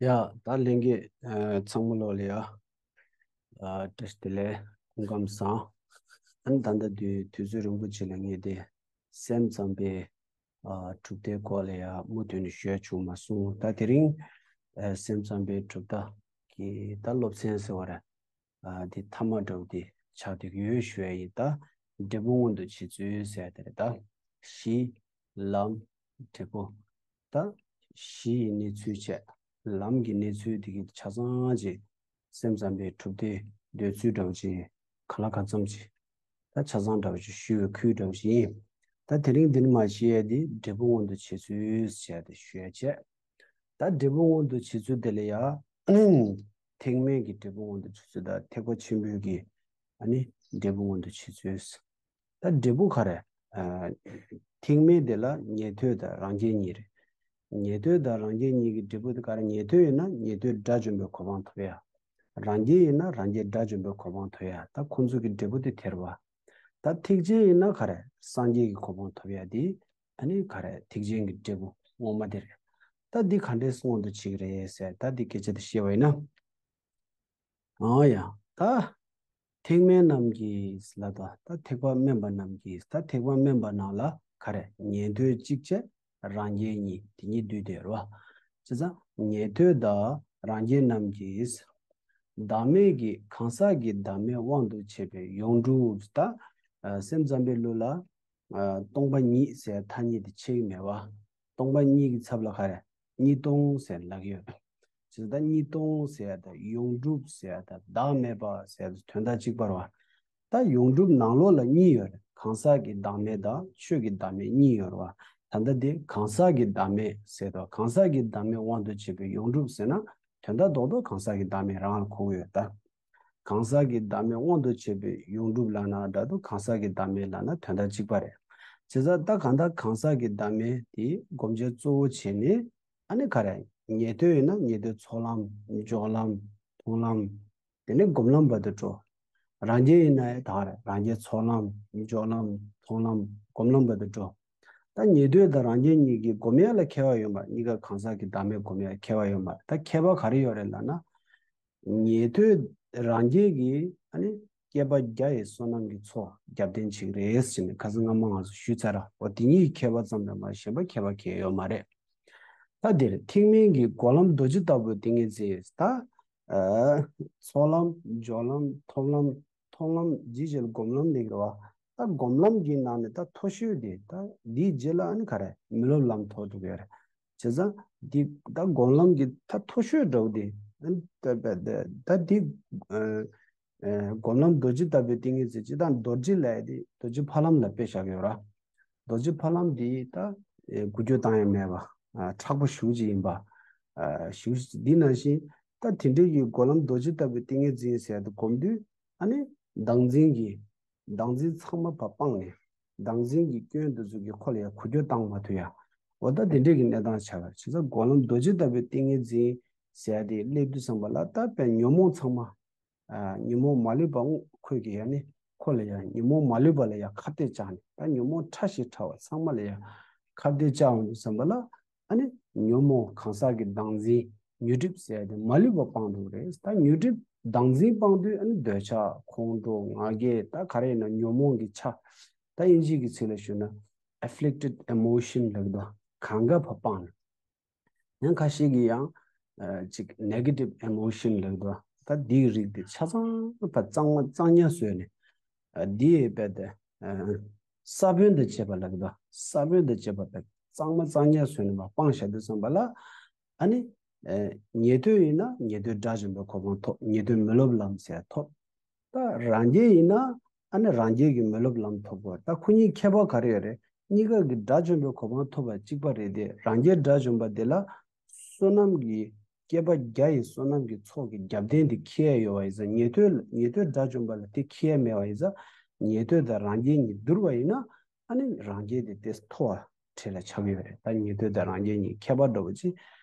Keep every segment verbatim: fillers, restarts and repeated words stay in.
ཡ། ད་ལྷན་རྒྱས་ཚང་མ་ལོ་ལ་ཡ། བཀྲ་ཤིས་བདེ་ལེགས། སྐུ་ཁམས་བཟང་། ཨ་ནི་ད་ལྟ་དུས་དུས་ཚོད་རིང་པོ་ཅིག་ལ་ངས་དེ་སེམས་ཙམ་པའི་གྲུབ་མཐའི་སྐོར་ལ་ཡ་མུ་མཐུད་ནས་ཞུ་ཡ་བྱུང་མ་སོང་། ད་དེ་རིང་སེམས་ཙམ་པའི་གྲུབ་མཐའ་གི་ད་སློབ་ཚན་ཟེར་བ་རེད། དེ་མཐའ་མ་འདྲ་བོ་དེ་ཆགས་བསྡད་ཀྱི་ཡོད་ཞུ་ཡ་ཡིན། ད་འབྲས་བུ་མངོན་དུ་བྱེད་ཚུལ་ཟེར་ཡ་དེ་རེད། ད་གཞི། ལམ། འབྲས་བུ། ད་གཞི་ཡི་གནས་ཚུལ་བྱས། ལམ་གྱི་གནས་ཚུལ་དེ་གི་ཆ་ཚང་ཅིག་སེམས་ཙམ་པའི་གྲུབ་མཐའི་འདོད་ཚུལ་འདྲ་བོ་ཅིག་གང་ལ་གང་འཚམ་ཅིག་ད་ཆ་ཚང་འདྲ་བོ་ཅིག་ཞུས་པའི་ཁུལ་འདྲ་བོ་ཅིག་ཡིན། ད་དེ་རིང་འདི་ནས་མར་བཤད་ཡ་དེ་འབྲས་བུ་མངོན་དུ་བྱེད་ཚུལ་ཟེར་ཡ་དེ་ཞུ་ཡ་བྱས། ད་འབྲས་བུ་མངོན་དུ་བྱེད་ཚུལ་དེ་ལ་ཡ། ཐེག་དམན་གྱི་འབྲས་བུ་མངོན་དུ་བྱེད་ཚུལ་དང་ཐེག་པ་ཆེན་པོའི་གི་ཨ་ནི་འབྲས་བུ་མངོན་དུ་བྱེད་ཚུལ། ད་འབྲས་བུ་ག་རེ། ཐེག་དམན་དེ་ལ་ཉན་ཐོས་དང་རང་རྒྱལ་གཉིས་རེད། ཉན་ཐོས་དང་རང་རྒྱལ་གཉིས་ཀྱི་འབྲས་བུ་དེ་ག་རེ། ཉན་ཐོས་ཡིན་ན་ཉན་ཐོས་དགྲ་བཅོམ་པའི་གོ་འཕང་ཐོབ་ཡ། རང་རྒྱལ་ཡིན་ན་རང་རྒྱལ་དགྲ་བཅོམ་པའི་གོ་འཕང་ཐོབ་ཡ། ད་ཁོང་ཚོ་གི་འབྲས་བུ་དེ་དེ་རེད་བ། ད་ཐེག་ཆེན་ཡིན་ན་ག་རེ། སངས་རྒྱས་ཀྱི་གོ་འཕང་ཐོབ་ཡ་དེ་ཨ་ནི་ག་རེ། ཐེག་ཆེན་གྱི་འབྲས་བུ་ངོ་མ་དེ་རེད། ད་འདི་ག་འདྲས་མངོན་དུ་བྱེད་ཀྱི་རེད་ཟེར། ད་འདི་སྐད་ཆ་དེ་བཤད་པ་ཡིན་ན། ཨང་ཡ། ད་ཐེག་དམན་རྣམས་ཀྱིས་ལབ་དང་། ད་ཐེག་པ་དམན་པ་རྣམས་ཀྱིས། ད་ཐེག་པ་དམན་པ་རྣམས་ལ་ག་རེ། ཉན་ཐོས་གཅིག་བྱས་རང་རྒྱལ་གཉིས། དེ་གཉིས་འདུས་ཏེ་རེད་བ། བྱས་ཙང་ཉན་ཐོས་དང་རང་རྒྱལ་རྣམས་ཀྱིས། བདག་མེད་ཀྱི་གང་ཟག་གི་བདག་མེད་དབང་དུ་བྱས་པའི་ཡོངས་གྲུབ། ད་སེམས་ཙམ་པའི་ལུགས་ལ་སྟོང་པ་ཉིད་ཟེར་ཐ་སྙད་དེ་ཕྱེ་གི་མེད་བ། སྟོང་པ་ཉིད་ཀྱི་ཚབ་ལ་ག་རེ། གཉིས་སྟོང་ཟེར་ལབ་ཀྱི་ཡོད། བྱས་ཙང་ད་གཉིས་སྟོང་ཟེར་ཡ་དང་ཡོངས་གྲུབ་ཟེར་ཡ་དང་བདག་མེད་པ་ཟེར་ཡ་དང་དོན་དག་གཅིག་པ་རེད་བ། ད་ཡོངས་གྲུབ་ནང་ལོགས་ལ་གཉིས་ཡོད་རེད། གང་ཟག་གི་བདག་མེད་དང་ཆོས་ཀྱི་བདག་མེད་གཉིས་ཡོད་རེད་བ། ད་ལྟ་དེ་གང་ཟག་གི་བདག་མེད་ཟེར་དང་། གང་ཟག་གི་བདག་མེད་དབང་དུ་བྱས་པའི་ཡོངས་གྲུབ་ཟེར་ན་དོན་དག་རྡོག་རྡོག་གང་ཟག་གི་བདག་མེད་རང་ལ་གོ་གི་ཡོད་ད། གང་ཟག་གི་བདག་མེད་དབང་དུ་བྱས་པའི་ཡོངས་གྲུབ་ལབ་ན་འདྲ་འདུག། གང་ཟག་གི་བདག་མེད་ལབ་ན་དོན་དག་གཅིག་པ་རེད། བྱས་ཙང་ད་གང་ལྟར་གང་ཟག་གི་བདག་མེད་དེ་སྒོམ་བྱ་གཙོ་བོ་བྱས་ནས། ཨ་ནི་ག་རེ། ཉན་ཐོས་ཡིན་ན་ཉན་ཐོས་ཚོགས་ལམ། སྦྱོར་ལམ། མཐོང་ལམ། དེ་ནས་སྒོམ་ལམ་བར་དུ་འགྲོ། རང་རྒྱལ་ཡིན་ན་ཡང་ད་ག་རེ། རང་རྒྱལ་ཚོགས་ལམ། སྦྱོར་ལམ། མཐོང་ལམ། སྒོམ་ལམ་བར་དུ་འགྲོ། ད་ཉན་ཐོས་དང་རང་རྒྱལ་གཉིས་ཀྱི་སྒོམ་ཡ་ལ་ཁྱད་པར་ཡོད་མ་རེད། གཉིས་ཀ་གང་ཟག་གི་བདག་མེད་སྒོམ་ཡ་ཁྱད་པར་ཡོད་མ་རེད། ད་ཁྱད་པར་ག་རེ་ཡོད་རེད་ལབ་ན། ཉན་ཐོས་རང་རྒྱལ་གྱིས་ཨ་ནི་བསྐལ་པ་བརྒྱ་ཡི་བསོད་ནམས་ཀྱི་ཚོགས་རྒྱབ་རྟེན་བྱེད་ཀྱི་རེད་ཟེར་ནས་ཁ་སང་སྔ་མ་ང་ཚོ་ཞུས་ཚར་ར། འོ་དེ་གཉིས་ཀྱི་ཁྱད་པར་ཙམ་རེད་མ་གཞན་པ་ཁྱད་པར་གང་ཡང་ཡོད་མ་རེད། ད་འདིར་ཐེག་དམན་གྱི་སྒོམ་ལམ་རྡོ་རྗེ་ལྟ་བུའི་ཏིང་ངེ་འཛིན། ད་ཨ་ཚོགས་ལམ། སྦྱོར་ལམ། ཐོབ་ལམ། མཐོང་ལམ། ཇི་བཞིན་སྒོམ་ལམ་ལས་རེད་བ། ད་སྒོམ་ལམ་གྱི་ནང་ནས་ད་མཐོ་ཤོས་དེ། ད་འདིའི་རྗེས་ལ་ཨ་ནི་ག་རེ། མི་སློབ་ལམ་ཐོབ་འགྲོ་གི་ཡོད་རེད། བྱས་ཙང་འདི་ད་སྒོམ་ལམ་གྱི་ད་མཐོ་ཤོས་འདྲ་བོ་དེ། ཨ་ནི་ད་ད་ད་འདི་ཨ་ཨ་སྒོམ་ལམ་རྡོ་རྗེ་ལྟ་བུའི་ཏིང་ངེ་འཛིན། སྤྱིར་བཏང་རྡོ་རྗེ་ལབ་ཡ་དེ་རྡོ་རྗེ་ཕ་ལམ་ལ་དཔེ་བཞག་གི་ཡོད་ར། རྡོ་རྗེ་ཕ་ལམ་འདི་ད་ཨེ་འགུལ་སྐྱོད་བཏང་ཡ་མེད་པ། ཨ་མཁྲེགས་པོ་ཞེ་པོ་ཅིག་ཡིན་པ། ཨ་ཞེ་པོ་ཅིག་འདི་ནང་བཞིན་ད་དེ་འདྲའི་གི་སྒོམ་ལམ་རྡོ་རྗེ་ལྟ་བུའི་ཏིང་ངེ་འཛིན་ཟེར་ཡ་དེ་སྒོམ་དུས། ཨ་ནི་བདག་འཛིན་གྱི་བདག་འཛིན་ཚང་མ་ཕར་སྤངས་ནས། བདག་འཛིན་གྱི་སྐྱོན་དེ་ཚོ་གི་ཁོ་ལ་ཡང་འགུལ་སྐྱོད་བཏང་མ་ཐུབ་ཡ། འོ་ད་དེ་འདྲས་ཀྱི་གནས་སྟངས་ཆགས་པ་རེད། བྱས་ཙང་སྒོམ་ལམ་རྡོ་རྗེ་ལྟ་བུའི་ཏིང་ངེ་འཛིན་ཟེར་ཡ་དེ་སླེབས་དུས་ཙམ་པ་ལ། ད་དཔེ་ཉོན་མོངས་ཚང་མ། ཨ་ཉོན་མོངས་མ་ལུས་པ་དངོས་ཁོ་གི་ཡ་ནི་ཁོ་ལ་ཡ་ཉོན་མོངས་མ་ལུས་པ་ལ་ཡ་ཁ་གཏད་བཅག་ནས། ད་ཉོན་མོངས་ཕྲ་ཞིང་ཕྲ་བ་ཚང་མ་ལ་ཡ་ཁ་གཏད་བཅག་འོང་དུས་ཙམ་པ་ལ། ཨ་ནི་ཉོན་མོངས་གང་ཟག་གི་བདག་འཛིན་ཉོན་སྒྲིབ་ཟེར་ཡ་དེ་མ་ལུས་པ་སྤངས་འགྲོ་གི་རེད། ད་ཉོན་སྒྲིབ་བདག་འཛིན་སྤངས་དུས། ཨ་ནི་འདོད་ཆགས་ཁོང་ཁྲོ་ང་རྒྱལ། ད་ག་རེ་ཡིན་ན་ཉོན་མོངས་ཀྱི་ཆ། ད་དབྱིན་ཇིའི་གི་ཚིག་ལ་ཞུས་ན་afflicted emotion ལབ་ཀྱི་འདུག། གང་ག་ཕར་སྤངས་ནས། ཡང་ཁ་ཤས་ཀྱིས་ཡང་ཨ་ཅིག་negative emotion ལབ་ཀྱི་འདུག། ད་འདིའི་རིགས་དེ་ཆ་ཚང་ཕར་གཙང་མ་གཙང་ཉག་བཟོས་ནས། ཨ་འདི་ཡི་དཔེ་དེ་ཨ་ས་བོན་དང་བཅས་པ་ལབ་ཀྱི་འདུག། ས་བོན་དང་བཅས་པ་དེ་གཙང་མ་གཙང་ཉག་བཟོས་ནས་མར་སྤངས་བཞག་དུས་ཙམ་པ་ལ། ཨ་ནི་ཨ་ཉན་ཐོས་ཡིན་ན་ཉན་ཐོས་དགྲ་བཅོམ་པའི་གོ་འཕང་ཐོབ། ཉན་ཐོས་མི་སློབ་ལམ་ཟེར་ཐོབ། ད་རང་རྒྱལ་ཡིན་ན་ཨ་ནི་རང་རྒྱལ་གྱི་མི་སློབ་ལམ་ཐོབ་དགོས། ད་ཁོ་གཉིས་ཁྱད་པར་ག་རེ་ཡོད་རེད། གཉིས་ཀ་གི་དགྲ་བཅོམ་པའི་གོ་འཕང་ཐོབ་པ་གཅིག་པ་རེད་དེ། རང་རྒྱལ་དགྲ་བཅོམ་པ་དེ་ལ་བསོད་ནམས་ཀྱི་བསྐལ་པ་བརྒྱ་ཡི་བསོད་ནམས་ཀྱི་ཚོགས་ཀྱི་རྒྱབ་རྟེན་དེ་འཁྱེར་ཡ་ཡོད་པ་ཡིན་ཙང་། ཉན་ཐོས་ཉན་ཐོས་དགྲ་བཅོམ་པ་ལ་དེ་འཁྱེར་ཡ་མེད་པ་ཡིན་ཙང་། ཉན་ཐོས་དང་རང་རྒྱལ་གཉིས་བསྡུར་བ་ཡིན་ན། ཨ་ནི་རང་རྒྱལ་དེ་དེ་མཐོ་བ་གྲས་ལ་ཆགས་ཀྱི་ཡོད་རེད། ད་ཉན་ཐོས་དང་རང་རྒྱལ་གཉིས་ཁྱད་པར་འདྲ་བོ་ཅིག་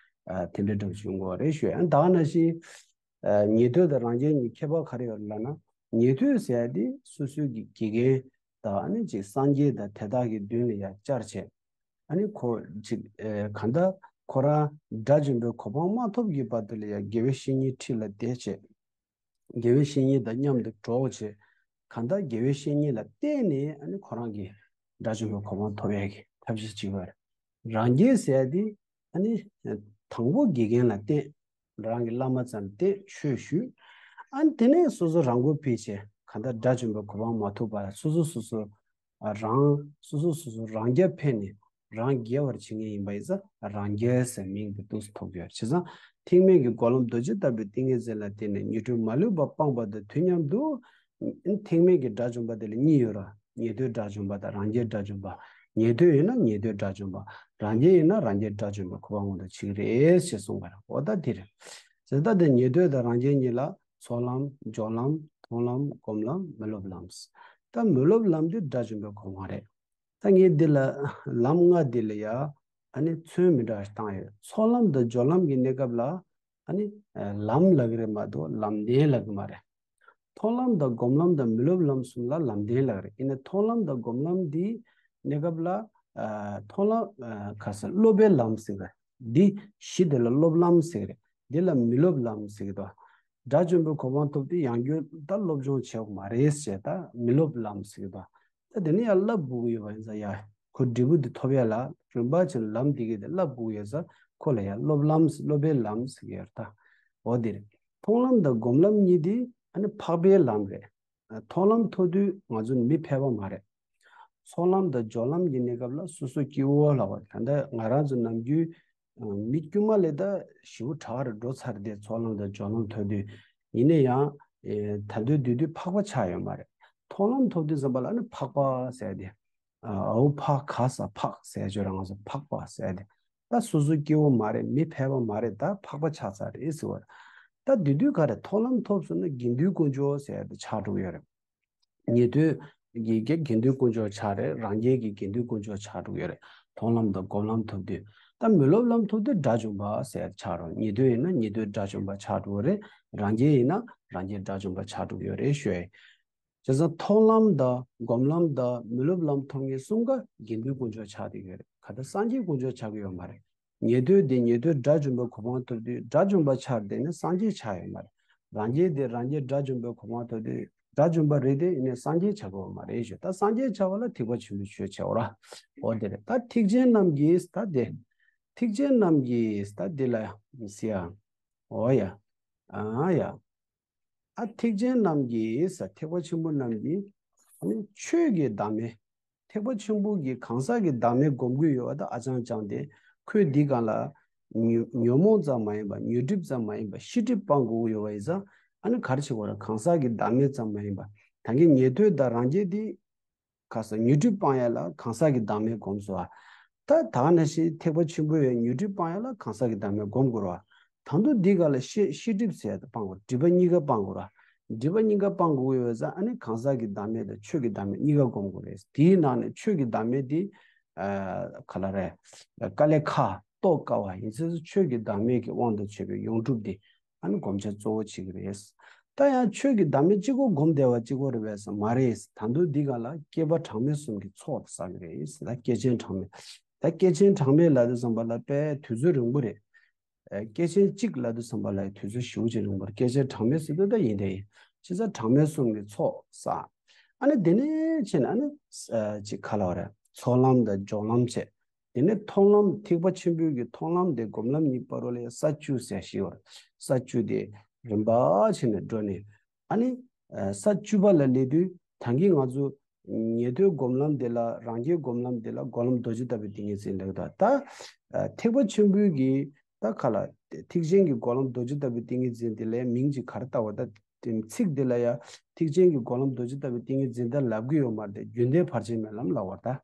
ཨ་དེ་འདྲ་འདྲ་བོ་ཅིག་ཡོང་གི་ཡོད་རེད་ཞུ། ཨ་ནི་ད་ག་ནང་བཞིན་ཨ་ཉན་ཐོས་དང་རང་རྒྱལ་གཉིས་ཁྱད་པར་ག་རེ་ཡོད་རེད་ལབ་ན། ཉན་ཐོས་ཟེར་ཡ་དེ་སོ་སོའི་གི་དགེ་རྒན་དང་། ཨ་ནི་ཅིག་སངས་རྒྱས་དང་དེ་དག་གི་མདུན་ལ་ཡ་བཅར་བྱས། ཨ་ནི་ཁོ་ཅིག་ཨེ་གང་ལྟར་ ཁོ་རང་དགྲ་བཅོམ་པའི་གོ་འཕང་མ་ཐོབ་ཀྱི་བར་དུ་ལ་ཡང་དགེ་བའི་བཤེས་གཉེན་ཁྲི་ལ་བསྡད་བྱས། དགེ་བའི་བཤེས་གཉེན་དང་མཉམ་དུ་གྲོགས་བྱས། གང་ལྟར་དགེ་བའི་བཤེས་གཉེན་ལ་བརྟེན་ནས་ཨ་ནི་ཁོ་རང་གིས་དགྲ་བཅོམ་པའི་གོ་འཕང་ཐོབ་ཡས་ཀྱི་ཐབས་ཤེས་བྱེད་པ་རེད། རང་རྒྱལ་ཟེར་ཡ་དེ་ཨ་ནི་དང་པོ་དགེ་རྒན་ལ་བརྟེན། རང་གི་བླ་མ་ཚོ་ལ་བརྟེན་ཆོས་ཞུས། ཨ་ནི་དེ་ནས་སོ་སོ་རང་མགོ་ཕུད་བྱས། གང་ལྟར་དགྲ་བཅོམ་པའི་གོ་འཕང་མ་ཐོབ་བར་སོ་སོ་སོ་སོ་རང་སོ་སོ་སོ་སོ་རང་རྐྱ་འཕེན་ནས་རང་རྒྱལ་བར་བྱེད་མཁན་ཡིན་པ་ཡིན་ཙང་རང་རྒྱལ་ཟེར་མིང་དེ་འདུག་སེ་ཐོགས་ཀྱི་ཡོད། བྱས་ཙང་ཐེག་དམན་གྱི་སྒོམ་ལམ་རྡོ་རྗེ་ལྟ་བུའི་ཏིང་ངེ་འཛིན་ལ་བརྟེན་ནས་ཉན་ཐོས་མ་ལུས་པ་སྤངས་པ་དང་དུས་མཉམ་དུ། ཐེག་དམན་གྱི་དགྲ་བཅོམ་པ་དེ་ལ་གཉིས་ཡོད་ར། ཉན་ཐོས་དགྲ་བཅོམ་པ་དང་རང་རྒྱལ་དགྲ་བཅོམ་པ། ཉན་ཐོས་ཡིན་ན་ཉན་ཐོས་དགྲ་བཅོམ་པ། རང་རྒྱལ་ཡིན་ན་རང་རྒྱལ་དགྲ་བཅོམ་པའི་གོ་འཕང་མངོན་དུ་བྱེད་ཀྱི་རེད་ཅེས་གསུངས་པ་རེད། འོ་ད་དེ་རེད། ཟེར་ད་དེ་ཉན་ཐོས་དང་རང་རྒྱལ་གཉིས་ལ་ཚོགས་ལམ་སྦྱོར་ལམ་མཐོང་ལམ་སྒོམ་ལམ་མི་སློབ་ལམ། ད་མི་སློབ་ལམ་དེ་དགྲ་བཅོམ་པའི་གོ་འཕང་རེད། ད་ངས་འདི་ལ་ལམ་ལྔ་འདི་ལ་ཡ་ཨ་ནི་མཚོན་མི་འདྲ་ཞིག་བཏང་ཡོད། ཚོགས་ལམ་དང་སྦྱོར་ལམ་གྱི་གནས་སྐབས་ལ་ཨ་ནི་ལམ་ལབ་ཀྱི་རེད་མ་གཏོགས་ལམ་བདེན་ལབ་ཀྱི་མ་རེད། མཐོང་ལམ་དང་སྒོམ་ལམ་དང་མི་སློབ་ལམ་གསུམ་ལ་ལམ་བདེན་ལབ་ཀྱི་རེད། ཡིན་ནའི་མཐོང་ལམ་དང་སྒོམ་ལམ་འདི་གནས་སྐབས་ལ་མཐོང་ལམ་ག་ས་སློབ་པའི་ལམ་ཟེར་གྱི་རེད། འདི་གཞི་དེ་ལ་སློབ་ལམ་ཟེར་གྱི་རེད། འདི་ལ་མི་སློབ་ལམ་ཟེར་གྱི་འདུག་དགྲ་བཅོམ་པའི་གོ་འཕང་ཐོབ་དུས་ཡང་བསྐྱར་ད་སློབ་སྦྱོང་བྱེད་དགོས་མ་རེད་ཟེར། ད་མི་སློབ་ལམ་ཟེར་གྱི་འདུག་ད་དེ་ནས་ཡང་བསླབ་དགོས་ཀྱི་ཡོད་པ་ཡིན་ཙང་ཡ། ཁོ་འབྲས་བུ་འདི་ཐོབ་ཡ་ལ་རིམ་པ་བྱས་ནས་ལམ་འདི་གས་དེ་བསླབ་དགོས་ཡོད་ཙང་ཁོ་ལ་ཡང་སློབ་ལམ་སློབ་པའི་ལམ་ཟེར་གྱི་ཡོད་རེད་ད། འོ་དེ་རེད། མཐོང་ལམ་དང་སྒོམ་ལམ་གཉིས་དེ་ཨ་ནི་འཕགས་པའི་ལམ་རེད། མཐོང་ལམ་ཐོབ་དུས་ང་ཚོ་མི་ཕལ་པ་མ་རེད། ཚོགས་ལམ་དང་སྦྱོར་ལམ་གྱི་གནས་སྐབས་ལ་སོ་སོ་སྐྱེ་བོ་ལབ་པ་ད་ལྟ་ང་རང་ཚོ་ནམ་རྒྱུན་མི་དཀྱུས་མ་ལས་ད་ཞེ་པོ་དྲག་རེད་འགྲོ་ཚར་ཏེ་ཚོགས་ལམ་དང་སྦྱོར་ལམ་ཐོབ་དུས། ཡིན་ན་ཡང་ད་དུང་དུས་དུས་འཕགས་པ་ཆགས་ཡོད་མ་རེད། མཐོང་ལམ་ཐོབ་དུས་ཙམ་པ་ལ་ནི་འཕགས་པ་ཟེར་ཏེ། འོ་འཕགས་ག་ས་འཕགས་ཟེར་ཆོས་རང་ང་ཚོ་འཕགས་པ་ཟེར་ཏེ། ད་སོ་སོ་སྐྱེ་བོ་མ་རེད། མི་ཕལ་པ་མ་རེད། ད་འཕགས་པ་ཆགས་ཚར་རེད་ཟེར་བ་རེད། ད་དེ་དུས་ག་རེ་མཐོང་ལམ་ཐོབ་སོང་ན་དགེ་འདུན་དཀོན་མཆོག་ཟེར་ཏེ་ཆགས་འགྲོ་གི་ཡོད་རེད། ཉན་ཐོས་ཀྱི་དགེ་དགེ་འདུན་དཀོན་མཆོག་ཆགས་རེད། རང་རྒྱལ་གྱི་དགེ་འདུན་དཀོན་མཆོག་ཆགས་འགྲོ་གི་ཡོད་རེད། མཐོང་ལམ་དང་སྒོམ་ལམ་ཐོབ་དུས། ད་མི་སློབ་ལམ་ཐོབ་དུས་དགྲ་བཅོམ་པ་ཟེར་ཆགས་རེད། ཉན་ཐོས་ཡིན་ན་ཉན་ཐོས་དགྲ་བཅོམ་པ་ཆགས་འགྲོ་གི་རེད། རང་རྒྱལ་ཡིན་ན་རང་རྒྱལ་དགྲ་བཅོམ་པ་ཆགས་འགྲོ་གི་ཡོད་རེད་ཞུ་ཡ་ཡིན། བྱས་ཙང་མཐོང་ལམ་དང་སྒོམ་ལམ་དང་མི་སློབ་ལམ་ཐོབ་མཁན་གསུམ་ཀ་དགེ་འདུན་དཀོན་མཆོག་ཆགས་བསྡད་ཡོད་རེད། ག་ད་སངས་རྒྱས་དཀོན་མཆོག་ཆགས་ཀྱི་ཡོད་མ་རེད། ཉན་ཐོས་དེ་ཉན་ཐོས་དགྲ་བཅོམ་པའི་གོ་འཕང་ཐོབ་དུས་དགྲ་བཅོམ་པ་ཆགས་བསྡད་ནས་སངས་རྒྱས་ཆགས་ཡོད་མ་རེད། རང་རྒྱལ་དེ་རང་རྒྱལ་དགྲ་བཅོམ་པའི་གོ་འཕང་ཐོབ་དུས་དགྲ་བཅོམ་པ་རེད་དེ་ཡིན་ནས་སངས་རྒྱས་ཆགས་ཀྱི་ཡོད་མ་རེད་ཞུ། ད་སངས་རྒྱས་ཆགས་པ་ལ་ཐེག་པ་ཆེན་པོའི་ཆོས་བྱེད་འོ་ར། འོ་དེ་རེད། ད་ཐེག་ཆེན་རྣམས་ཀྱིས་ད་དེ། ཐེག་ཆེན་རྣམས་ཀྱིས་ད་དེ་ལ་ཟེར་ཡ། འོ་ཡ། ཨ་ཡ། ཨ་ཐེག་ཆེན་རྣམས་ཀྱིས་ས་ཐེག་པ་ཆེན་པོ་རྣམས་ཀྱིས་ཨ་ནི་ཆོས་ཀྱི་བདག་མེད། ཐེག་པ་ཆེན་པོ་གི་གང་ཟག་གི་བདག་མེད་སྒོམ་གྱི་ཡོད་པ་དང་ཨ་ཅང་ཅང་དེ་ཁོས་འདི་གང་ལ་ཉོན་ཉོན་མོངས་ཙམ་མ་ཡིན་པ་ཉོན་སྒྲིབ་ཙམ་མ་ཡིན་པ་ཤེས་སྒྲིབ་སྤང་དགོས་ཀྱི་ཡོད་པ་ཡིན་ཙང་ཨ་ནི་ག་རེ་བྱེད་དགོས་རེད། གང་ཟག་གི་བདག་མེད་ཙམ་མ་ཡིན་པ་ད་གིན་ཉན་ཐོས་དང་རང་རྒྱལ་དེ། ག་ས་ཉོན་སྒྲིབ་སྤང་ཡ་ལ་གང་ཟག་གི་བདག་མེད་སྒོམ་སོ། ད་ད་ནང་བཞིན་ཐེག་པ་ཆེན་པོ་ཡང་ཉོན་སྒྲིབ་སྤང་ཡ་ལ་གང་ཟག་གི་བདག་མེད་སྒོམ་དགོས་ར། ད་དུང་འདི་ག་ལ་ཤེས་ཤེས་སྒྲིབ་ཟེར་ཡ་དེ་སྤང་དགོས། སྒྲིབ་པ་གཉིས་ཀ་སྤང་དགོས་ར། སྒྲིབ་པ་གཉིས་ཀ་སྤང་དགོས་ཡོད་ཙང་ཨ་ནི་གང་ཟག་གི་བདག་མེད་དང་ཆོས་ཀྱི་བདག་མེད་གཉིས་ཀ་སྒོམ་དགོས་རེད། དེའི་ནང་ནས་ཆོས་ཀྱི་བདག་མེད་དེ་ག་ལ་རེད། དཀའ་ལས་ཁག་རྟོགས་དཀའ་བ་ཡིན་ཙང་ཆོས་ཀྱི་བདག་མེད་ཀྱི་དབང་དུ་བྱས་པའི་ཡོངས་གྲུབ་དེ། ཨ་ནི་སྒོམ་བྱ་གཙོ་བོ་བྱེད་ཀྱི་རེད། ད་ཡང་ཆོས་ཀྱི་བདག་མེད་གཅིག་པོ་སྒོམ་བསྡད་པ་གཅིག་པོ་རེད་པས་མ་རེད། ད་དུང་འདི་ག་ལ་བསྐལ་པ་གྲངས་མེད་གསུམ་གྱི་ཚོགས་བསགས་ཀྱི་རེད། ད་བསྐལ་ཆེན་གྲངས་མེད། ད་བསྐལ་ཆེན་གྲངས་མེད་ལབ་དུས་ཙམ་པ་ལ་དཔེ་དུས་ཚོད་རིང་པོ་རེད། ཨ་བསྐལ་ཆེན་གཅིག་ལབ་དུས་ཙམ་པ་ལ་དུས་ཚོད་ཞེ་པོ་ཅིག་རིང་པོ་རེད། བསྐལ་ཆེན་གྲངས་མེད་ཟེར་དུས་ད་ཡིན་ད་ཡིན། བྱས་ཙང་གྲངས་མེད་གསུམ་གྱི་ཚོགས་བསགས། ཨ་ནི་དེ་ནས་ཕྱིན་ཨ་ནི་ཅིག་ག་ལ་བ་རེད། ཚོགས་ལམ་དང་སྦྱོར་ལམ་བྱས། དེ་ནས་མཐོང་ལམ་ཐེག་པ་ཆེན་པོའི་གི་མཐོང་ལམ་དེ་སྒོམ་ལམ་གཉིས་བར་དུ་ལ་ས་བཅུ་ཟེར་ཞིག་ཡོད་རེད། ས་བཅུ་དེ་རིམ་པ་བྱས་ནས་འགྲོ་ནས་ཨ་ནི་ས་བཅུ་པ་ལ་སླེབས་དུས་ད་གིན་ང་ཚོ་ཉན་ཐོས་སྒོམ་ལམ་དེ་ལ་རང་རྒྱལ་སྒོམ་ལམ་དེ་ལ་སྒོམ་ལམ་རྡོ་རྗེ་ལྟ་བུའི་ཏིང་ངེ་འཛིན་ལབ་ད། ད་ཐེག་པ་ཆེན་པོའི་གི་ད་ག་ལ་ཐེག་ཆེན་གྱི་སྒོམ་ལམ་རྡོ་རྗེ་ལྟ་བུའི་ཏིང་ངེ་འཛིན་དེ་ལ་མིང་ཅིག་ག་རེ་བཏགས་པ་ད། དེ་ཚིག་འདི་ལ་ཡང་ཐེག་ཆེན་གྱི་སྒོམ་ལམ་རྡོ་རྗེ་ལྟ་བུའི་ཏིང་ངེ་འཛིན་ད་ལབ་ཀྱི་ཡོད་མ་རེད། དེ་རྒྱུན་མཐའི་བར་ཆད་མེད་ལམ་ལབ་པ་ད།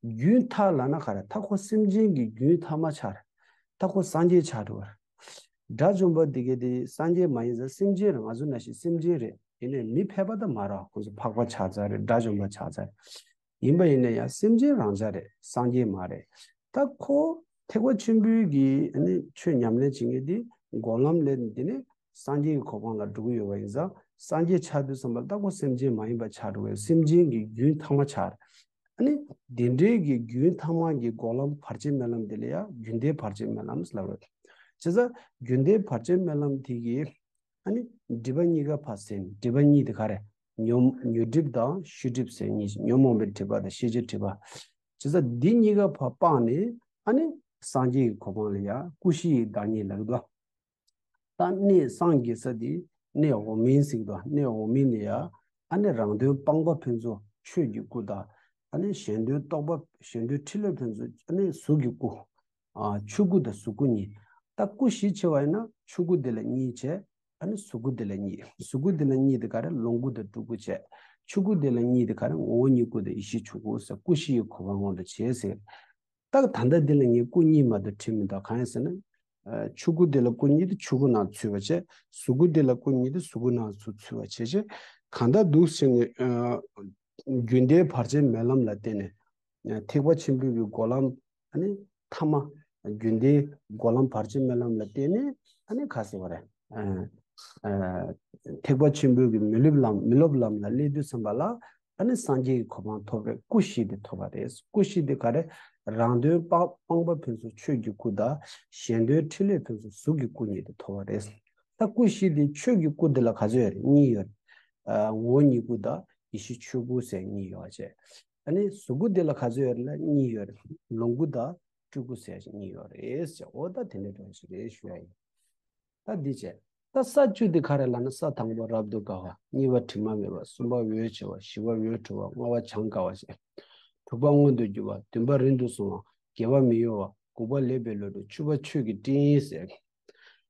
རྒྱུན་མཐའ་ལབ་ན་ག་རེ། ད་ཁོ་སེམས་ཅན་གྱི་རྒྱུན་མཐའ་མ་ཆགས་རེད། ད་ཁོ་སངས་རྒྱས་ཆགས་འགྲོ་བ་རེད། དགྲ་བཅོམ་པ་འདི་གས་དེ་སངས་རྒྱས་མ་ཡིན་ཙང་སེམས་ཅན་རེད། ང་ཚོ་ནང་བཞིན་སེམས་ཅན་རེད། ཡིན་ནའི་མི་ཕལ་པ་ད་མ་རེད། ཁོ་ཚོ་འཕགས་པ་ཆགས་ཚར་རེད། དགྲ་བཅོམ་པ་ཆགས་ཚར་རེད། ཡིན་པ་ཡིན་ན་ཡང་སེམས་ཅན་རང་ཆ་རེད། སངས་རྒྱས་མ་རེད། ད་ཁོ་ཐེག་པ་ཆེན་པོའི་གི་ཨ་ནི་ཆོས་ཉམས་ལེན་བྱེད་མཁན་དེ་སྒོམ་ལམ་ལས་འདི་ནས་སངས་རྒྱས་ཀྱི་གོ་འཕང་ལ་འགྲོ་གི་ཡོད་པ་ཡིན་ཙང་སངས་རྒྱས་ཆགས་དུས་ཙམ་པ་ལ་ད་ཁོ་སེམས་ཅན་མ་ཡིན་པ་ཆགས་འགྲོ་བས་སེམས་ཅན་གྱི་རྒྱུན་མཐའ་མ་ཆགས་རེད། ཨ་ནི་ འདི་འདྲའི་གི་རྒྱུན་ཐ་མ་གི་འགོག་ལམ་བར་ཆད་མེད་ལམ་དེ་ལ་ཡང་རྒྱུན་མཐའི་བར་ཆད་མེད་ལམ་ལབ་རེད། བྱས་ཙང་རྒྱུན་མཐའི་བར་ཆད་མེད་ལམ་དེ་གི་ཨ་ནི་སྒྲིབ་པ་གཉིས་ཀ་ཕར་ཟད་ནས། སྒྲིབ་པ་གཉིས་དེ་ག་རེ། ཉོན་ཉོན་སྒྲིབ་དང་ཤེས་སྒྲིབ་ཟེར་གཉིས། ཉོན་མོངས་པའི་སྒྲིབ་པ་དང་ཤེས་བྱའི་སྒྲིབ་པ། བྱས་ཙང་འདི་གཉིས་ཀ་ཕར་སྤངས་ནས་ཨ་ནི་སངས་རྒྱས་ཀྱི་གོ་འཕང་ལ་ཡང་སྐུ་བཞི་ཡི་བདག་ཉིད་ལབ་ཀྱི་འདུག་ད་གནས་སངས་རྒྱས་ས་དེ་གནས་འོག་མིན་ཟེར་གྱི་འདུག་གནས་འོག་མིན་ལ་ཡང་ཨ་ནི་རང་དོན་སྤངས་པ་ཕན་ཚུན་ཆོས་ཀྱི་སྐུ་དང་། ཨ་ནི་གཞན་དོན་རྟོགས་པ། གཞན་དོན་འཕྲིན་ལས་ཕན་ཚུན་ཨ་ནི་གཟུགས་ཀྱི་སྐུ། ཨ་ཆོས་སྐུ་དང་གཟུགས་སྐུ་གཉིས། ད་སྐུ་བཞི་ཕྱེ་བ་ཡིན་ན་ཆོས་སྐུ་དེ་ལ་གཉིས་བྱས། ཨ་ནི་གཟུགས་སྐུ་དེ་ལ་གཉིས། གཟུགས་སྐུ་དེ་ལ་གཉིས་དེ་ག་རེ། ལོངས་སྐུ་དང་སྤྲུལ་སྐུ་བྱས། ཆོས་སྐུ་དེ་ལ་གཉིས་དེ་ག་རེ། ངོ་བོ་ཉིད་སྐུ་དང་ཡེ་ཤེས་ཆོས་སྐུ་ཟེར། སྐུ་བཞི་ཡི་གོ་འཕང་མངོན་དུ་བྱས་ཟེར། ད་ད་ལྟ་འདི་ལ་ངས་སྐུ་གཉིས་མ་གཏོགས་བྲིས་མི་འདུག་གང་ཡིན་ཟེར་ན། ཨ་ཆོས་སྐུ་དེ་ལ་སྐུ་གཉིས་དེ་ཆོས་སྐུ་ནང་ཚུད་པ་བྱས། གཟུགས་སྐུ་དེ་ལ་སྐུ་གཉིས་དེ་གཟུགས་སྐུ་ནང་ཚུད་ཚུད་པ་བྱས་བྱས། གང་ལྟར་འདུག་ཟེར་ནས། ཨ་རྒྱུན་མཐའི་བར་ཆད་མེད་ལམ་ལ་བརྟེན་ནས། ཨ་ཐེག་པ་ཆེན་པོའི་གི་འགོག་ལམ། ཨ་ནི་ཐ་མ། རྒྱུན་མཐའི་འགོག་ལམ་བར་ཆད་མེད་ལམ་ལ་བརྟེན་ནས། ཨ་ནི་ག་ཟེར་བ་རེད། ཨ་ཨ་ཐེག་པ་ཆེན་པོའི་གི་མི་སློབ་ལམ། མི་སློབ་ལམ་ལ་སླེབས་དུས་ཙམ་པ་ལ། ཨ་ནི་སངས་རྒྱས་ཀྱི་གོ་འཕང་ཐོབ་རེད། སྐུ་བཞི་དེ་ཐོབ་པ་རེད། སྐུ་བཞི་དེ་ག་རེ། རང་དོན་སྤང་སྤངས་པ་ཕན་ཚུན་ཆོས་ཀྱི་སྐུ་དང་། གཞན་དོན་འཕྲིན་ལས་ཕན་ཚུན་གཟུགས་ཀྱི་སྐུ་གཉིས་དེ་ཐོབ་པ་རེད། ད་སྐུ་བཞི་དེ་ཆོས་ཀྱི་སྐུ་དེ་ལ་ག་ཚོད་ཡོད་རེད། གཉིས་ཡོད་རེད། ཨ་ངོ་བོ་ཉིད་སྐུ་དང་ཡེ་ཤེས་ཆོས་སྐུ་ཟེར་གཉིས་ཡོད་པ་བྱས། ཨ་ནི་གཟུགས་སྐུ་དེ་ལ་ག་ཚོད་ཡོད་རེད་ལབ་ན་གཉིས་ཡོད་རེད། ལོངས་སྐུ་དང་སྤྲུལ་སྐུ་ཟེར་གཉིས་ཡོད་རེད་ཟེར། འོ་ད་དེ་འདྲ་འདྲ་བོ་ཞིག་རེད་ཞུ་ཡ་ཡིན། ད་འདི་བྱས། ད་ས་བཅུ་དེ་ག་རེ་ལབ་ན། ས་དང་པོ་རབ་ཏུ་དགའ་བ། གཉིས་པ་དྲི་མ་མེད་པ། གསུམ་པ་འོད་ཆེ་བ། བཞི་པ་འོད་འཕྲོ་བ། ལྔ་པ་བྱང་དགའ་བ་ཟེར། དྲུག་པ་མངོན་དུ་གྱུར་པ། བདུན་པ་རིང་དུ་སོང་བ། བརྒྱད་པ་མི་གཡོ་བ། དགུ་པ་ལེགས་པའི་བློ་གྲོས། བཅུ་པ་ཆོས་ཀྱི་སྤྲིན་ཟེར།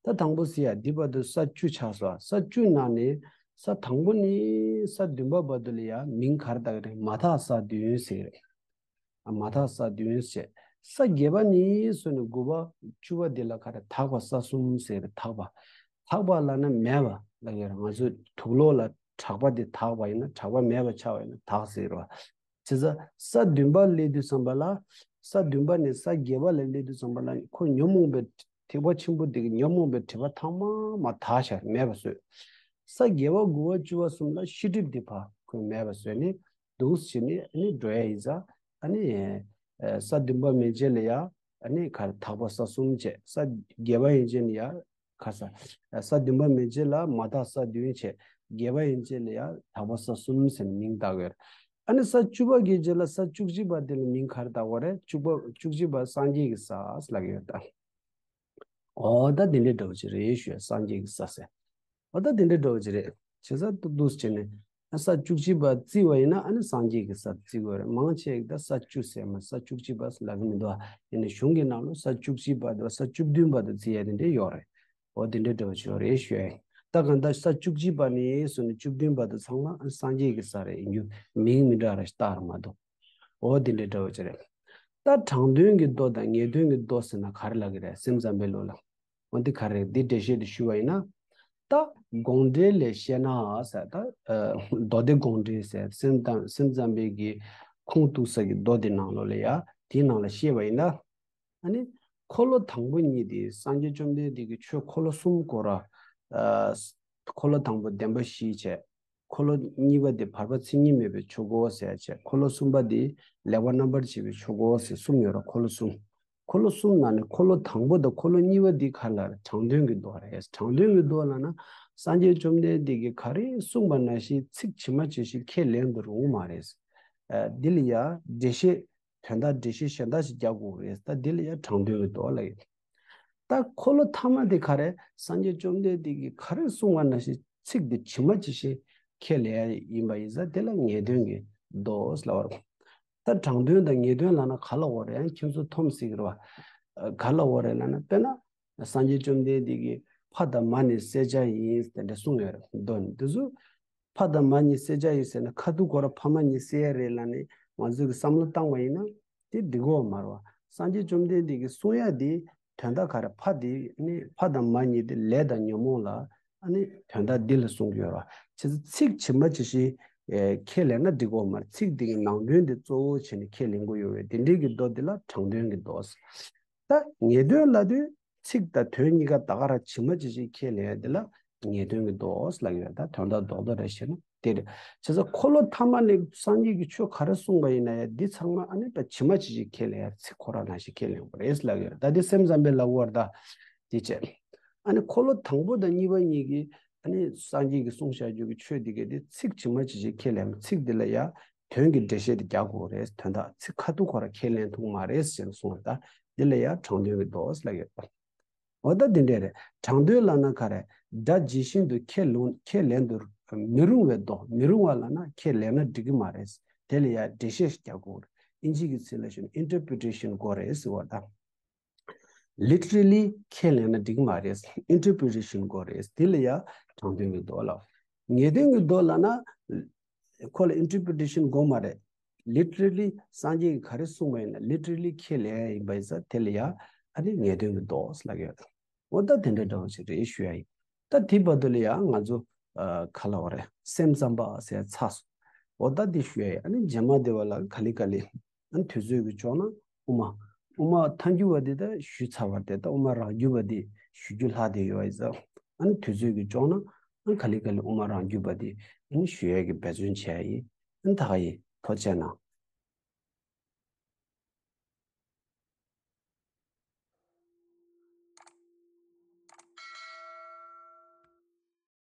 ད་དང་པོ་ཟེར་ཡ་འདི་བར་དུ་ས་བཅུ་ཆགས་སོང་། ས་བཅུ་ནང་ནས་ས་དང་པོ་ནས་ས་བདུན་པ་བར་དུ་ལ་ཡ་མིང་ག་རེ་བཏགས་རེད། མ་དག་ས་བདུན་ཟེར་རེད། མ་དག་ས་བདུན་ཟེར། ས་བརྒྱད་པ་ནས་བཟུང་ནས་དགུ་པ་བཅུ་པ་འདི་ལ་ག་རེ། དག་པ་ས་གསུམ་ཟེར་རེད། དག་པ། དག་པ་ལབ་ན་མེད་པ་ལབ་ཀྱི་རེད། ང་ཚོའི་དུག་ལོག་ལ་གྲགས་པ་དེ་དག་པ་ཡིན་ན། གྲགས་པ་མེད་པ་ཆགས་པ་ཡིན་ན་དག་ཟེར་བ། བྱས་ཙང་ས་བདུན་པ་སླེབས་དུས་ཙམ་པ་ལ། ས་བདུན་པ་ནས་ས་བརྒྱད་པ་ལ་སླེབས་དུས་ཙམ་པ་ལ་ཁོ་ཉོན་མོངས་པའི། ཐེག་པ་ཆེན་པོ་འདི་གི་ཉོན་མོངས་པའི་སྒྲིབ་པ་ཚང་མ་མར་དག་བཞག་མེད་པ་བཟོས། ས་བརྒྱད་པ་དགུ་པ་བཅུ་པ་གསུམ་ལ་ཤེས་སྒྲིབ་འདི་ཕར་ཁོས་མེད་པ་བཟོས་ནས་འདུག་སེ་བྱས་ནས་ཨ་ནི་འགྲོ་ཡ་ཡིན་ཙང་། ཨ་ནི་ས་བདུན་པ་མན་ཆད་ལ་ཡ་ཨ་ནི་ག་རེ། དག་པ་ས་གསུམ་བྱས། ས་བརྒྱད་པ་ཡན་ཆད་ལ་ཡ་ག་ས། ས་བདུན་པ་མན་ཆད་ལ་མ་དག་ས་བདུན་བྱས། བརྒྱད་པ་ཡན་ཆད་ལ་ཡ་དག་པ་ས་གསུམ་ཟེར་ནས་མིང་བཏགས་ཡོད། ཨ་ནི་ས་བཅུ་པ་གི་རྗེས་ལ་ས་བཅུ་གཅིག་པ་དེ་ལ་མིང་ག་རེ་བཏགས་པ་རེད། བཅུ་པ་བཅུ་གཅིག་པ་སངས་རྒྱས་ཀྱི་ས་ལབ་ཀྱི་ཡོད་ད། འོ་ད་དེ་འདྲའི་འདྲ་བོ་ཅིག་རེད་ཞུ་ཡ། སངས་རྒྱས་ཀྱི་ས་ཟེར། འོ་ད་དེ་འདྲའི་འདྲ་བོ་ཅིག་རེད། བྱས་ཙང་ཏུག་ཏུག་བྱས་ནས་ས་བཅུ་གཅིག་པ་བརྩིས་པ་ཡིན་ན་ཨ་ནི་སངས་རྒྱས་ཀྱི་ས་བརྩི་དགོས་རེད། མང་ཆེ་གིས་ད་ས་བཅུ་ཟེར་མ། ས་བཅུ་གཅིག་པ་ལབ་ཀྱི་མི་འདུག་ཡིན་ནའི་གཞུང་གི་ནང་ལ་ས་བཅུ་གཅིག་པ་དང་ས་བཅུ་བདུན་པ་དང་བརྩི་ཡ་དེ་འདྲ་ཡོད་རེད། འོ་དེ་འདྲའི་འདྲ་བོ་ཅིག་ཡོད་རེད་ཞུ་ཡ་ཡིན། ད་གང་ལྟར་ས་བཅུ་གཅིག་པ་ནས་བཟུང་ནས་བཅུ་བདུན་བར་དུ་ཚང་མ་ཨ་ནི་སངས་རྒྱས་ཀྱི་ས་རེད། ཡིན་རྒྱུ་མིང་མི་འདྲ་ར་ཞིག་བཏགས་ར་མ་གཏོགས། འོ་དེ་འདྲའི་འདྲ་བོ་ཅིག་རེད། ད་དྲང་དོན་གྱི་མདོ་དང་ངེས་དོན་གྱི་མདོ་ཟེར་ན་ག་རེ་ལབ་ཀྱི་རེད། སེམས་ཙམ་པའི་ལུགས་ལ། འོ་འདི་ག་རེ་རེད། འདི་འགྲེལ་བཤད་དུ་ཞུ་བ་ཡིན་ན། ད་དགོངས་འགྲེལ་ལས་བཤད་ན་ཟེར། ད་ཨ་མདོ་སྡེ་དགོངས་འགྲེལ་ཟེར། སེམས་ཙམ་སེམས་ཙམ་པའི་གི་ཁུངས་གཏུགས་ས་གི་མདོ་དེ་ནང་ལོགས་ལ་ཡ། དེའི་ནང་ལ་བཤད་པ་ཡིན་ན། ཨ་ནི་འཁོར་ལོ་དང་པོ་གཉིས་དེ་སངས་རྒྱས་བཅོམ་ལྡན་འདས་ཀྱིས་ཆོས་འཁོར་ལོ་གསུམ་བསྐོར་ར། ཨ་འཁོར་ལོ་དང་པོ་བདེན་པ་བཞི་བྱས། འཁོར་ལོ་གཉིས་པ་དེ་བར་པ་མཚན་ཉིད་མེད་པའི་ཆོས་འཁོར་ཟེར་བྱས། འཁོར་ལོ་གསུམ་པ་དེ་ལེགས་པར་རྣམ་པར་འབྱེད་པའི་ཆོས་འཁོར་ཟེར་གསུམ་ཡོད་ར། འཁོར་ལོ་གསུམ། འཁོར་ལོ་གསུམ་ནང་ནས་འཁོར་ལོ་དང་པོ་དང་འཁོར་ལོ་གཉིས་པ་འདི་ག་རེ་ལབ་རེད། དྲང་དོན་གྱི་མདོ་རེད། དྲང་དོན་གྱི་མདོ་ལབ་ན་སངས་རྒྱས་བཅོམ་ལྡན་འདས་ཀྱིས་ག་རེ་གསུངས་པ་ནང་བཞིན་ཚིག་ཇི་མ་ཇི་བཞིན་ཁས་ལེན་དུ་རུང་མ་རེད། ཨ་འདི་ལ་ཡ་འགྲེལ་བཤད། དོན་དག་འགྲེལ་བཤད་གཞན་དག་ཞིག་རྒྱག་དགོས་རེད། ད་འདི་ལ་ཡ་དྲང་དོན་གྱི་མདོ་ལབ་ཡོད། ད་འཁོར་ལོ་ཐ་མ་དེ་ག་རེ། སངས་རྒྱས་བཅོམ་ལྡན་འདས་ཀྱིས་ག་རེ་གསུངས་པ་ནང་བཞིན་ཚིག་དེ་ཇི་མ་ཇི་བཞིན་ཁས་ལེན་ཡ་ཡིན་པ་ཡིན་ཙང་དེ་ལ་ངེས་དོན་གྱི་མདོ་ལབ་པ་རེད། ད་དྲང་དོན་དང་ངེས་དོན་ལབ་ན་ག་ལབ་དགོས་རེད། ཡང་ཁྱེད་ཚོ་འཐོམ་སྲིད་ཀྱི་རེད་བ། ག་ལབ་དགོས་རེད་ལབ་ན། དཔེར་ན་སངས་རྒྱས་བཅོམ་ལྡན་འདས་ཀྱིས་ཕ་དང་མ་ནི་བསད་བྱ་ཡིན་དེ་འདྲ་གསུངས་ཡོད་རེད། མདོ་ནས་དེ་ཚོ་ཕ་དང་མ་གཉིས་བསད་བྱ་ཡིན་ཟེར་ན་ཁ་ཐུག་ཁོ་རང་ཕ་མ་གཉིས་བསད་ཡ་རེད་ལབ་ནས་ང་ཚོས་ཀྱི་བསམ་བློ་བཏང་བ་ཡིན་ན་དེ་འགྲིག་གི་ཡོད་མ་རེད་བ། སངས་རྒྱས་བཅོམ་ལྡན་འདས་ཀྱིས་གསུང་ཡ་དེ་དོན་དག་ག་རེ། ཕ་དེ་ནི་ཕ་དང་མ་གཉིས་དེ་ལས་དང་ཉོན་མོངས་ལ་ཨ་ནི་དོན་དག་འདི་ལ་གསུང་གི་ཡོད་རེད་བ། བྱས་ཙང་ཚིག་ཇི་མ་ཇི་བཞིན་ཨེ་ཁས་ལེན་ན་འགྲིག་གི་ཡོད་མ་རེད། ཚིག་དེ་གི་ནང་དོན་དེ་གཙོ་བོ་བྱས་ནས་ཁས་ལེན་དགོས་ཡོད་རེད། དེ་འདྲའི་གི་མདོ་དེ་ལ་དྲང་དོན་གྱི་མདོ་ཟེར། ད་ངེས་དོན་ལབ་དུས་ཚིག་དང་དོན་གཉིས་ཀ་ད་ག་རང་ཇི་མ་ཇི་བཞིན་ཁས་ལེན་ཡ་དེ་ལ་ངེས་དོན་གྱི་མདོ་ལབ་ཀྱི་ཡོད། ད་དོན་དག་རྡོག་རྡོག་རེ་བཤད་ན་ དེ་རེད། བྱས་ཙང་འཁོར་ལོ་ཐ་མ་ནས་སངས་རྒྱས་ཀྱི་ཆོས་ག་རེ་གསུངས་པ་ཡིན་ན་ཡང་འདི་ཚང་མ་ཨ་ནི་ད་ཇི་མ་ཇི་བཞིན་ཁས་ལེན་ཡ་ཚིག་ཁོ་རང་ནང་བཞིན་ཁས་ལེན་དགོས་རེད་ལབ་ཡོད་རེད། ད་འདི་སེམས་ཙམ་པའི་ལབ་དགོས་རེད་ད། དེ་བྱས། ཨ་ནི་འཁོར་ལོ་དང་པོ་དང་གཉིས་པ་གཉིས་ཀྱི་ཨ་ནི་སངས་རྒྱས་ཀྱིས་གསུངས་བཞག་རྒྱུ་གི་ཆོས་འདི་གའི་དེ་ཚིག་ཇི་མ་ཇི་བཞིན་ཁས་ལེན། ཚིག་འདི་ལ་ཡང་དོན་གྱི་འགྲེལ་བཤད་དེ་རྒྱག་དགོས་རེད། དོན་དག་ཚིག་ཁ་ཐུག་ཁོ་རང་ཁས་ལེན་ཐུབ་མ་རེད་ཟེར་ནས་གསུངས་རེད་ད། འདི་ལ་ཡང་དྲང་དོན་གྱི་མདོ་ལབ་ཡོད་པ། འོ་ད་འདི་འདྲས་རེད། དྲང་དོན་ལབ་ན་ག་རེ། སྒྲ་ཇི་བཞིན་དུ་ཁས་ལོན་ཁས་ལེན་དུ་མི་རུང་བའི་མདོ། མི་རུང་བ་ལབ་ན་ཁས་ལེན་ན་འགྲིག་གི་མ་རེད། དེ་ལ་ཡང་འགྲེལ་བཤད་རྒྱག་དགོས་རེད། ཨིན་ཇི་གི་ཚིག་ལ་ཞུ་ན་interpretation དགོས་རེད་ཟེར་བ་དང་། literally ཁས་ལེན་ན་འགྲིག་མ་རེད། interpretation དགོས་རེད། དེ་ལ་ཡང་དྲང་དོན་གྱི་མདོ་ལབ། ངེས་དོན་གྱི་མདོ་ལབ་ན་ཁོ་ལ་interpretation དགོས་མ་རེད། literally སངས་རྒྱས་ཀྱིས་ག་རེ་གསུངས་པ་ཡིན་ན་literally ཁས་ལེན་ཡ་ཡིན་པ་ཡིན་ཙང་དེ་ལ་ཡང་ཨ་ནི་ངེས་དོན་གྱི་མདོ་ལབ་ཡོད། འོ་ད་དེ་འདྲ་འདྲ་བོ་ཞིག་རེད་ཞུ་ཡ་ཡིན། ད་དེ་བར་དུ་ལ་ཡང་ང་ཚོ་ཨ་ག་ལབ་དགོས་རེད། སེམས་ཙམ་པ་ཟེར་ཚར་སོང་། འོ་ད་དེ་ཞུ་ཡ་ཡིན། ཨ་ནི་རྗེ་མ་དེ་བ་ལ་ག་ལེ་ག་ལེ། ཨ་ནི་དུས་ཚོད་ཀྱི་ལྕོགས་ན་དབུ་མ། དབུ་མ་ཐལ་འགྱུར་བ་དེ་ད་ཞུས་ཚར་བ་རེད། ད་དབུ་མ་རང་རྒྱུད་པ་དེ་ཞུ་རྒྱུ་ལྷག་བསྡད་ཡོད་པ་ཡིན་ཙང་། ཨ་ནི་དུས་ཚོད་ཀྱི་ལྕོགས་ན་ཨ་ནི་ག་ལེ་ག་ལེ་དབུ་མ་རང་རྒྱུད་པ་དེ་ཨ་ནི་ཞུ་ཡ་གི་འབད་བརྩོན་བྱེད་ཡ་ཡིན། ཨ་ནི་ད་ག་ཡིན། ཐུགས་རྗེ་གནང་།